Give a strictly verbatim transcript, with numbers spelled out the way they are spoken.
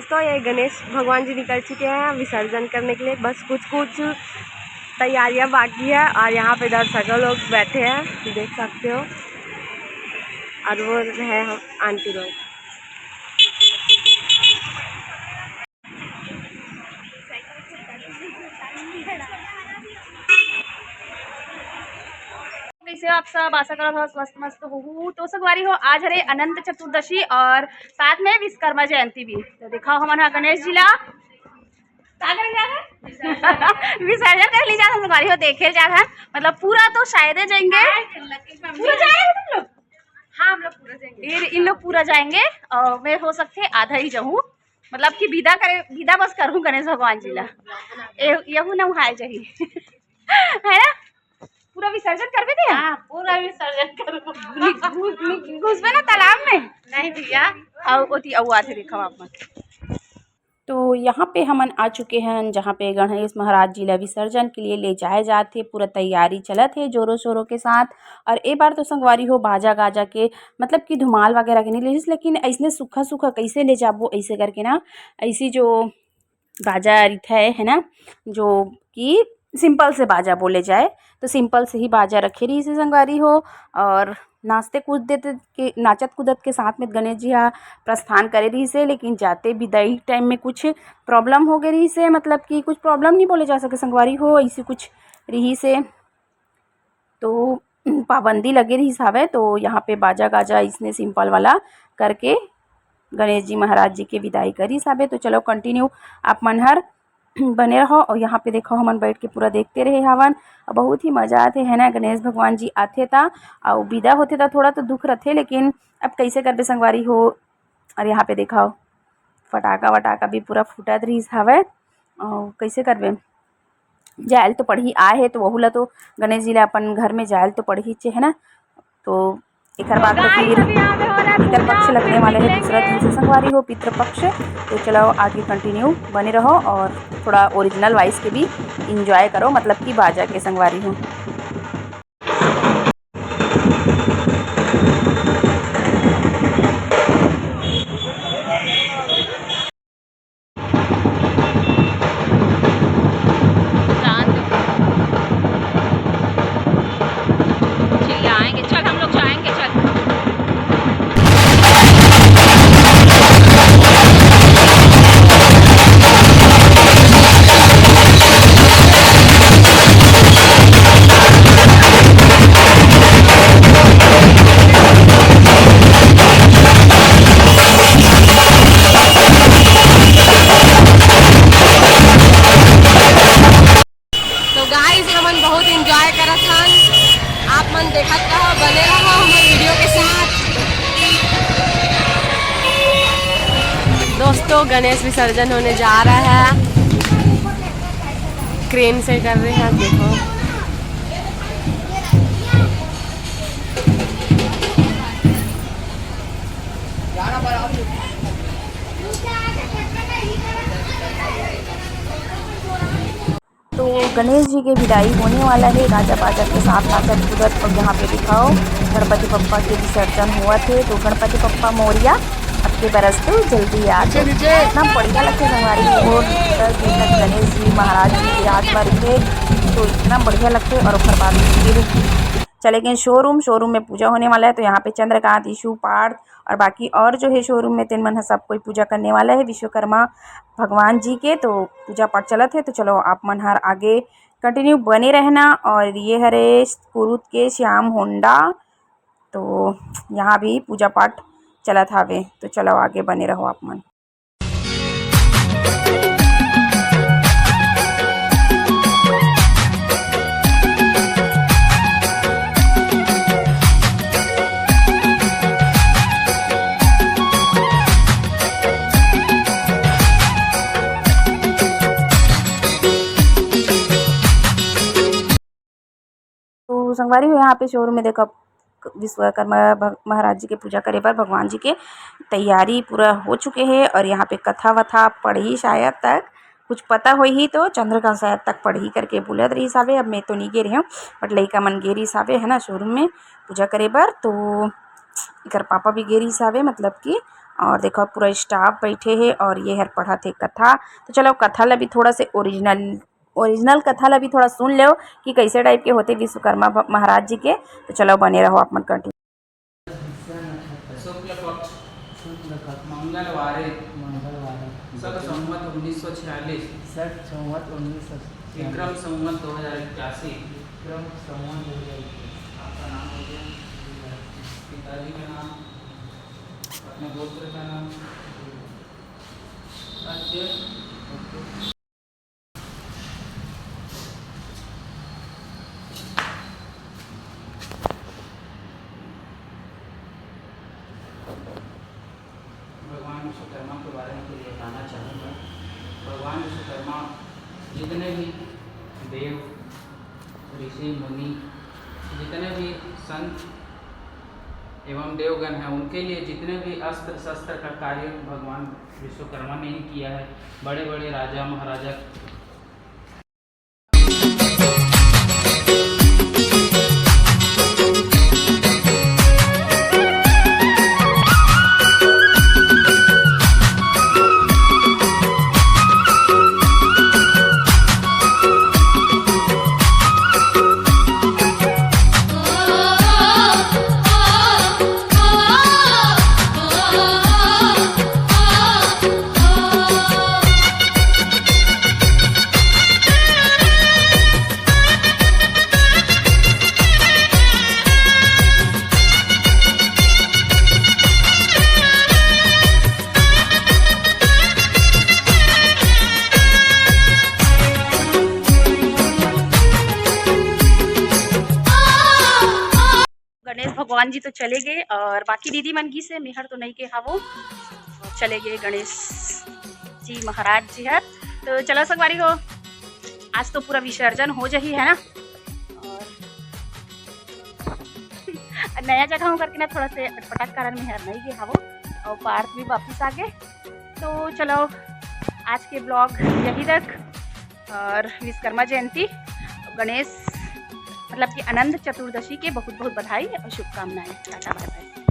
तो ये गणेश भगवान जी निकल चुके हैं विसर्जन करने के लिए, बस कुछ कुछ तैयारियां बाकी है। और यहाँ पे दर्शकों लोग बैठे हैं, देख सकते हो। और वो है हम आंटी लोग। कैसे हो आप सब? आशा करत हो स्वस्थ मस्त होहू। तो संगवारी हो, आज हरे अनंत चतुर्दशी और साथ में विश्वकर्मा जयंती भी। तो देखा हो, हमन ह गणेश जी ला का करे जा रहा है? विसर्जन कर ली जा रहा है संगवारी हो, देखे जा रहा है। मतलब पूरा तो शायदे जाएंगे। पूरा जाएंगे तुम लोग? हाँ, हम लोग पूरा जाएंगे। ये इन लोग पूरा जाएंगे और मैं हो सकते आधा ही जाऊँ, मतलब कि विदा करे, विदा बस करूँ गणेश भगवान जी ला। ए, यहू न उहाय जाही। है ना? पूरा विसर्जन करबे दिया? हाँ, पूरा विसर्जन करबो। नि-, घु-, नि-, घुसबे ना तालाब में? नहीं भैया। अउ ओती अउ आथे देखा आप मन। तो यहाँ पे हमन आ चुके हैं, जहाँ पे गणेश महाराज जी ला विसर्जन के लिए ले जाए जात हे। पूरा तैयारी चलत हे जोरों शोरों के साथ। और ए बार तो संगवारी हो, बाजा गाजा के, मतलब कि धुमाल वगैरह के नहीं लेजिस, लेकिन ऐसने सूखा सूखा कैसे ले जाबो, ऐसे करके ना, ऐसी जो बाजा रिथे है ना, जो कि सिंपल से बाजा बोले जाए, तो सिंपल से ही बाजा रखे रहिस हे संगवारी हो। और नाचते कूदते के, नाचत कूदत के साथ में गणेश जी हा प्रस्थान करे रहिस हे, लेकिन जाते विदाई टाइम में कुछ प्रॉब्लम हो गए रहिस हे, मतलब कि कुछ प्रॉब्लम नहीं बोले जा सके संगवारी हो, ऐसे कुछ रहिस हे। तो पाबंदी लगे रहिस हावय, तो यहाँ पे बाजा गाजा इसने सिंपल वाला करके गणेश जी महाराज जी के विदाई करिस हावय। तो चलो कंटिन्यू आप मन हर बने रहो। और यहाँ पे देखो, हमन बैठ के पूरा देखते रहे हावन। और बहुत ही मजा आथे है ना, गणेश भगवान जी आथे ता, और विदा होथे ता थोड़ा तो दुख रथे, लेकिन अब कैसे करबे संगवारी हो। और यहाँ पे देखो, फटाका वटाका भी पूरा फूटत रहिस हावय। और कैसे करबे, जायल तो पड़ही आए हे, तो वहू ला तो गणेश जी ला अपन घर में जायल तो पड़ही चे, है ना। तो एकर बाद तो फिर पितर पक्ष लगने वाले हैं दूसरा दिन से संगवारी हो, पितृ पक्ष। तो चलो आगे कंटिन्यू बने रहो और थोड़ा ओरिजिनल वॉइस के भी इंजॉय करो, मतलब कि बाजा के संगवारी हो। चांद चिल्लाएंगे, चल हम लोग जाएंगे, चल। तो गाइस, हमन बहुत एंजॉय करत हन, आप मन देखत रहो, बने रहो हमर वीडियो के साथ। दोस्तों, गणेश विसर्जन होने जा रहा है, क्रेन से कर रहे हैं, देखो। तो गणेश जी के विदाई होने वाला है, गाजा बाजा के साथ नाचत कूदत। और यहाँ पे दिखाओ, गणपति बप्पा के विसर्जन हुआ थे। तो गणपति बप्पा मोरिया, अब के बरस तो जल्दी आ जाए। इतना बढ़िया लगते संगवारी हो, दस दिन तक गणेश जी महाराज जी विराजमान थे, तो इतना बढ़िया लगते। और ओकर बाद फिर चले गए शोरूम। शोरूम में पूजा होने वाला है, तो यहाँ पे चंद्रकांत, यीशु, पार्थ और बाकी और जो है शोरूम में, तेन मन ह सब कोई पूजा करने वाला है। विश्वकर्मा भगवान जी के तो पूजा पाठ चलत है। तो चलो आप मन हर आगे कंटिन्यू बने रहना। और ये हरे कुरुद के श्याम होंडा, तो यहाँ भी पूजा पाठ चलत हावे। तो चलो आगे बने रहो आप मन। तो संगवारी हो, यहाँ पे शोरूम में देखो, विश्वकर्मा भग-, महाराज जी के पूजा करे बर भगवान जी के तैयारी पूरा हो चुके हे। और यहाँ पे कथा वथा पढ़ही शायद तक, कुछ पता होही तो चंद्रकांत शायद तक पढ़ही करके बोलत रहिस हावे। अब मैं तो नहीं गे रहे हूँ, but लइका मन गे रहिस हावे, है ना, शोरूम में पूजा करे बर। तो एकर पापा भी गे रहिस हावे, मतलब कि और देखो, पूरा staff बैठे हे और ये हर पढ़त हे कथा। तो चलो, कथा ला भी थोड़ा से original, original कथा ला भी थोड़ा सुन लेव कि कैसे type के होते विश्वकर्मा भ-, महाराज जी के। तो चलो, बने रहो आप मन continue। शुक्ल पक्ष शुक्ल पक्ष मंगलवारे मंगलवारे सत संवत उन्नीस सौ छियालीस सत संवत उन्नीस सौ विक्रम संवत दो हज़ार इक्यासी। विक्रम संवत दो हज़ार इक्यासी। आपका नाम हो गया, पिताजी का नाम, अपने गोत्र का नाम। अच्छा। भगवान विश्वकर्मा के बारे में कुछ बताना चाहूँगा। भगवान विश्वकर्मा जितने भी देव, ऋषि, मुनि, जितने भी संत एवं देवगण हैं, उनके लिए जितने भी अस्त्र शस्त्र का कार्य भगवान विश्वकर्मा ने ही किया है। बड़े बड़े राजा महाराजा गणेश भगवान जी तो चले गए और बाकी दीदी मन गिस हे, मेहर तो नहीं गे हावों, चले गए गणेश जी महाराज जी हर। तो चलो संगवारी हो, आज तो पूरा विसर्जन हो जाही, है ना। और नया जगह हूँ करके ना, थोड़ा से अटपटा के कारण मेहर नहीं गे हावों और पार्थ भी वापिस आ गए। तो चलो, आज के vlog यही तक। और विश्वकर्मा जयंती, गणेश, मतलब कि अनंत चतुर्दशी के बहुत बहुत बधाई और शुभकामनाएं। Tata, bye bye।